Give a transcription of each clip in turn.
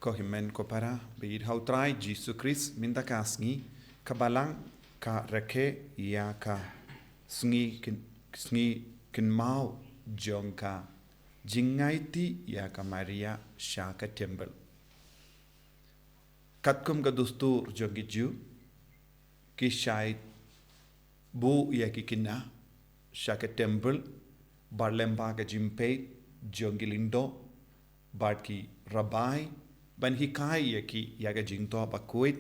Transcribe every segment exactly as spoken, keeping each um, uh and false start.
Ko hynmen ko para, baieit ha u Trai Jisu Khrist, mynta ka sngi, ka Balang ka rakhe ïa ka sngi kyn-, sngi kynmaw jong ka jingaiti ïa ka Maria sha ka temple. Katkum ka dustur jong ki Jiw, ki shait buh ïa ki kynna sha ka temple, bad lyngba ka jingpeit jong ki lyngdoh, bad ki rabbi, ban hikai ïa ki ïa ka jingthoh bakhuid,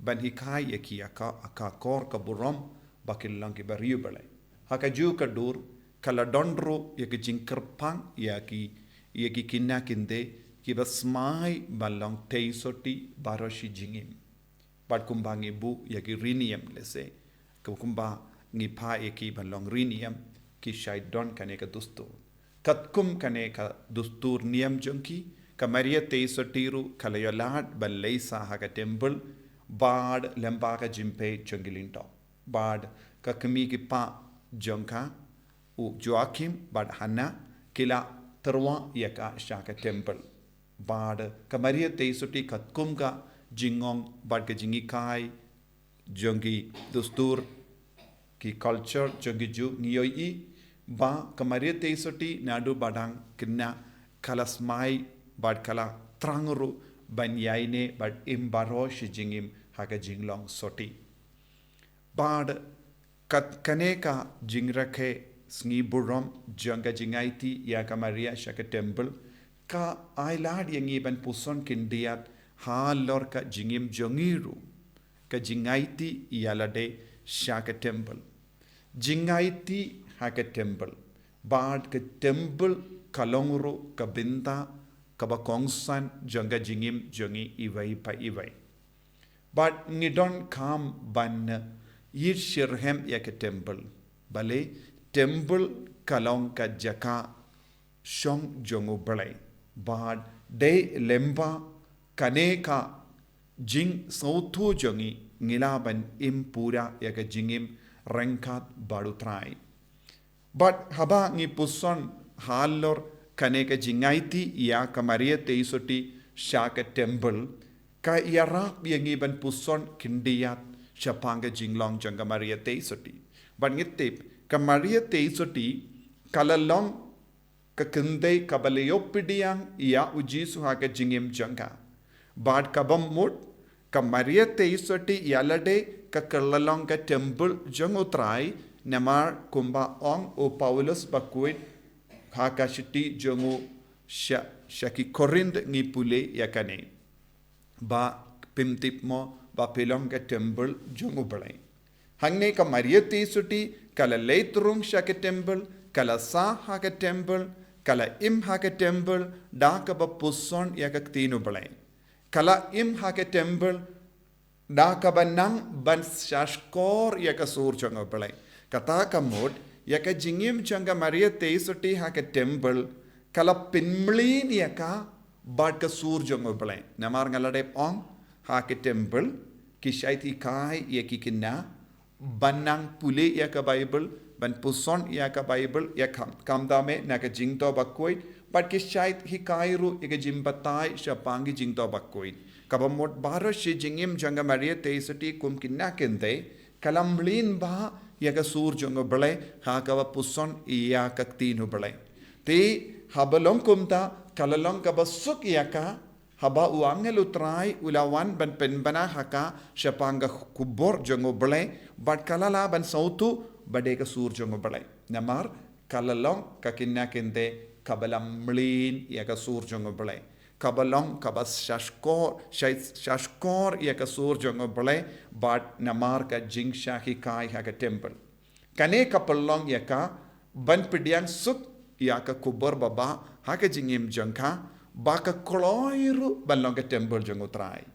ban hikai ïa ki ïa ka, ka akor ka burom, ba kin long ki bariewblei. Ha kajuh ka dur, ka la don ruh ïa ka jingkyrpang ïa ki, ïa ki kynna kyntien, kiba smai ban long tei sotti baroh shi jingim. Bad kumba ngi buh ïa ki riniam lehse, kumba ngi phah ïa ki ban long riniam, ki shait don kane ka dustur. Katkum kane ka dustur niam jong ki, ka Maria tei sotti ruh ka la ïoh lad ban leit sah ha ka temple, bad lyngba ka jingpeit jong ki lyngdoh. Bad ka kmie ki kpa jong ka, u Joachim bad Hana, ki la tyrwa ïa ka sha ka temple. Bad ka Maria tei sotti katkum ka jingong bad ka jinghikai jong ki dustur, ki culture jong ki Jiw, ngi ïohi ba ka Maria tei sotti naduh ba dang khynnah ka la smai bad ka la thrang ruh ban ïaineh bad im baroh shi jingim ha ka jinglong sotti. Bad kat kane ka jingrakhe sngi burom jong ka jingaiti ïa ka Maria sha ka temple, ka ai lad ïa ngi ban puson khyndiat halor ka jingim jong ngi ruh, ka jingaiti ïa lade sha ka temple. Jingaiti ha ka temple. Bad ka temple ka long ruh ka bynta kaba kongsan jong ka jingim jong ngi iwei pa iwei. Bad ngi donkam ban ïeit shitrhem ïa ka temple. Balei, temple ka long ka jaka shong jong U Blei. Bad dei lyngba kane ka jingsngewthuh jong ngi, ngi lah ban im pura ïa ka jingim ryngkat bad U Trai. Bad haba ngi puson halor kane ka jingaiti ïa ka Maria tei sotti sha ka temple, ka ïarap ïa ngi ban puson khyndiat shaphang ka jinglong jong ka Maria tei sotti. Bad ngi tip, ka Maria tei sotti ka la long ka kynthei kaba la ïoh pdiang ïa U Jisu ha ka jingim jong ka. Bad kaba mut, ka Maria tei sotti ïa lade ka kylla long ka temple jong U Trai, namar kumba ong u Paulus bakhuid ha ka shithi jong u sha, sha ki Korinth, ngi pule ïa kane. Ba phim tip mo ba phi long ka temple jong U Blei. Hangne ka Maria tei sotti ka la leit rung sha ka temple, ka la sah ha ka temple, ka la im ha ka temple, da kaba puson ïa ka ktien U Blei. Ka la im ha ka temple, da kaba nang ban shahshkor ïa ka sur jong U Blei. Kata ka mut, ïa ka jingim jong ka Maria tei sotti ha ka temple, ka la pynmlien ïa ka bad ka sur jong U Blei. Namar nga la dep ong, ha ka temple, ki shait hikai ïa ki khynnah ban nang pule ïa ka Bible, ban puson ïa ka Bible, ïa kam, kam dame na ka jingthoh bakhuid, bad ki shait hikai ruh ïa ka jingbatai shaphang ka jingthoh bakhuid. Kaba mut baroh shi jingim jong ka Maria tei sotti kum khynnah kynthei, ka la mlien bha ïa ka sur jong U Blei, ha kaba puson ïa ka ktien U Blei. Te haba long kumta, ka la long kaba suk ïa ka, haba u angel U Trai u la wan ban pynbna ha ka shaphang ka khubor jong U Blei, bad ka la lah ban sngewthuh ba dei ka sur jong U Blei. Namar ka la long ka khynnah kynthei kaba la mlien ïa ka sur jong U Blei. Kaba long kaba shahshkor, shah-, shahshkor ïa ka sur jong U Blei, bad namar ka jingshah hikai ha ka temple. Kane ka pynlong ïa ka ban pdiang suk ïa ka khubor babha ha ka jingim jong ka, ba ka kloi ruh ban long ka temple jong U Trai.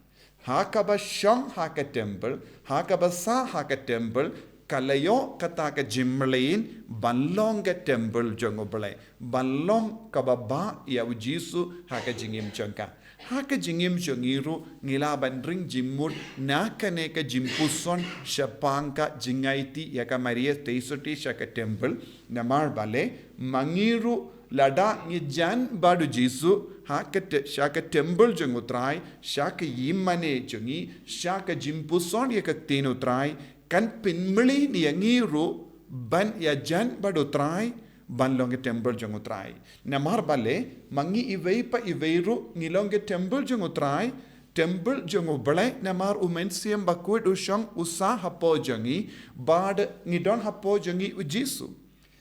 Ha kaba shong ha ka temple, ha kaba sah ha ka temple, ka la ïoh kata ka jingmlien ban long ka temple jong U Blei, ban long kaba bha ïa U Jisu ha ka jingim jong ka. Ha ka jingim jong ngi ruh, ngi lah ban ring jingmut na kane ka jingpuson shaphang ka jingaiti ïa ka Maria tei sotti sha ka temple, namar balei, ma ngi ruh Lada ngi jan bad u Jisu ha ka te, sha ka temple jong u Trai, sha ka ïingmane jong ngi, sha ka jingpuson ïa ka ktien u Trai, kan pynmlien ïa ngi ruh ban ïajan bad u Trai, ban long ka temple jong u Trai. Namar balei, ma ngi iwei pa iwei ruh ngi long ka temple jong u Trai, temple jong u Blei, namar u Mynsiem Bakhuid u shong u sah hapoh jong ngi, bad ngi don hapoh jong ngi u Jisu.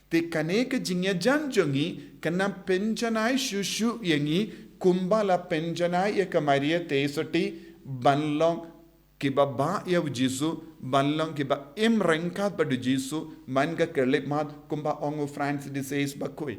Te kane ka jingïajan jong ngi kan nang pynjanai shuh shuh ïa ngi kumba la pynjanai ïa ka Maria Theisotti ban long kiba bah ïa u Jisu, ban long kiba im ryngkat bad u Jisu man ka khyllipmat, kumba ong u Francis de Sales Bakhuid.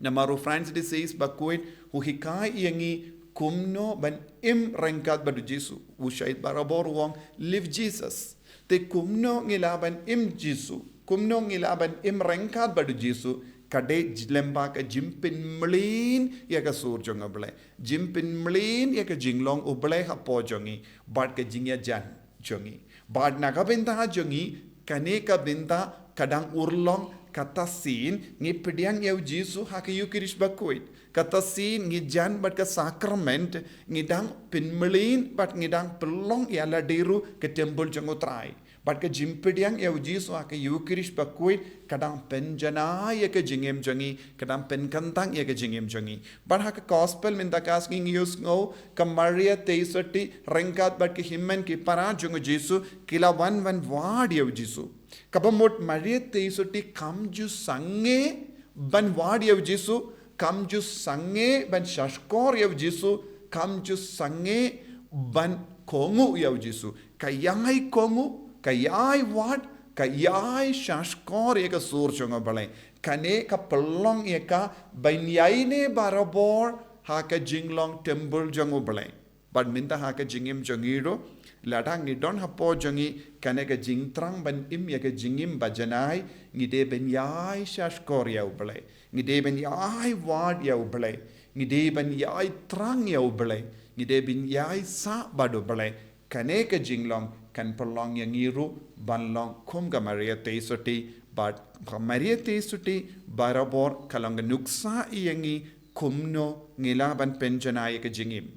Namar u Francis de Sales Bakhuid u hikai ïa ngi kumno ban im ryngkat bad u Jisu. U shait barabor u ong, "Live Jesus." Te kumno ngi lah ban im Jisu, kumno ngi lah ban im ryngkat bad u Jisu, ka dei lyngba ka jingpynmlien ïa ka sur jong u Blei, jingpynmlien ïa ka jinglong u Blei hapoh jong ngi, bad ka jingïajan jong ngi. Bad na ka bynta jong ngi, kane ka bynta ka dang urlong, kata sien ngi pdiang ïa u Jisu ha ka Eucharist Bakhuid. Kata sien ngi jan bad ka sakrament, ngi dang pynmlien bad ngi dang pynlong ïa lade ruh ka temple jong u Trai. Bad ka jingpdiang ïa u Jisu ha ka Eucharist Bakhuid ka dang pynjanai ïa ka jingim jong ngi, ka dang pynkyntang ïa ka jingim jong ngi. Bad ha ka gospel mynta ka sngi ngi ïohsngew ka Maria Theisotti ryngkat bad ki hynmen ki para jong u Jisu ki la wan ban wad ïa u Jisu. Kaba mut Maria Theisotti kam ju sangeh ban wad ïa u Jisu, kam ju sangeh ban shahshkor ïa u Jisu, kam ju sangeh ban kohnguh ïa u Jisu. Ka ïai kohnguh, ka ïai wad, ka ïai shahshkor ïa ka sur jong u Blei. Kane ka pynlong ïa ka ban ïaineh barabor ha ka jinglong temple jong u Blei. Bad mynta ha ka jingim jong ngi ruh, lada ngi don hapoh jong ngi kane ka jingthrang ban im ïa ka jingim bajanai, ngi dei ban ïai shahshkor ïa u Blei, ngi dei ban ïai wad ïa u Blei, ngi dei ban ïai thrang ïa u Blei, ngi dei ban ïai sah bad u Blei. Kane ka jinglong kan pynlong ïa ngi ruh ban long kum ka Maria Theisotti, bad ka Maria Theisotti barabor ka long ka nuksa ïa ngi kumno ngi lah ban pynjanai ïa ka jingim.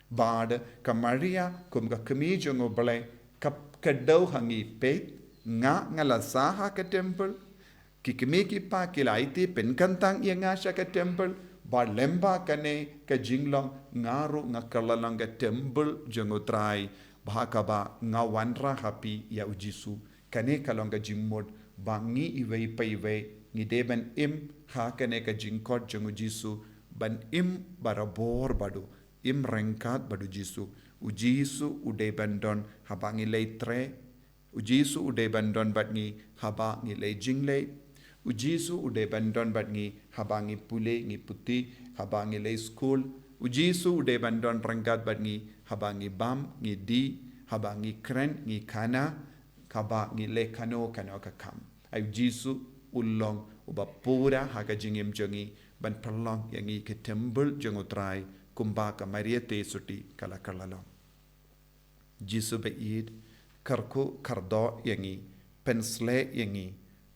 Bad ka Maria kum ka kmie jong u Blei ka kdew ha ngi, peit, nga nga la sah ha ka temple, ki kmie ki kpa ki la aiti pynkyntang ïa nga sha ka temple, bad lyngba kane ka jinglong nga ruh nga kylla long ka temple jong u Trai, ba ha kaba nga wanrah ha phi ïa u Jisu. Kane ka long ka jingmut ba ngi iwei pa iwei ngi dei ban im ha kane ka jingkhot jong u Jisu, ban im barabor bad u, im ryngkat bad u Jisu. U Jisu u dei ban don haba ngi leit trei. U Jisu u dei ban don bad ngi haba ngi leit jingleit. U Jisu u dei ban don bad ngi haba ngi pule ngi puthi, haba ngi leit skul. U Jisu u dei ban don ryngkat bad ngi haba ngi bam ngi dih, haba ngi kren ngi khana, haba ngi leh kano kano ka kam. Ai u Jisu u long uba pura ha ka jingim jong ngi, ban pynlong ïa ngi ka temple jong u Trai, kumba ka Maria Theisotti ka la kylla long. Jisu ba ïeit, kyrkhu kyrdoh ïa ngi, pynsleh ïa ngi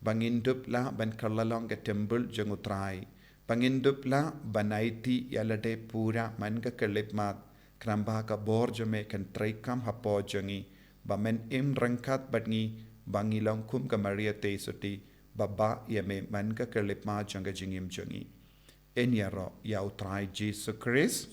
ba ngin dup lah ban kylla long ka temple jong u Trai, ba ngin dup lah ban aiti ïa lade pura man ka khyllipmat, khnang ba ka bor jong me kan treikam hapoh jong ngi, ba men im ryngkat bad ngi, ba ngi long kum ka Maria Theisotti, ba bah ïa me man ka khyllipmat jong ka jingim jong ngi. Yn ïaroh ïa u Trai Jisu Khrist.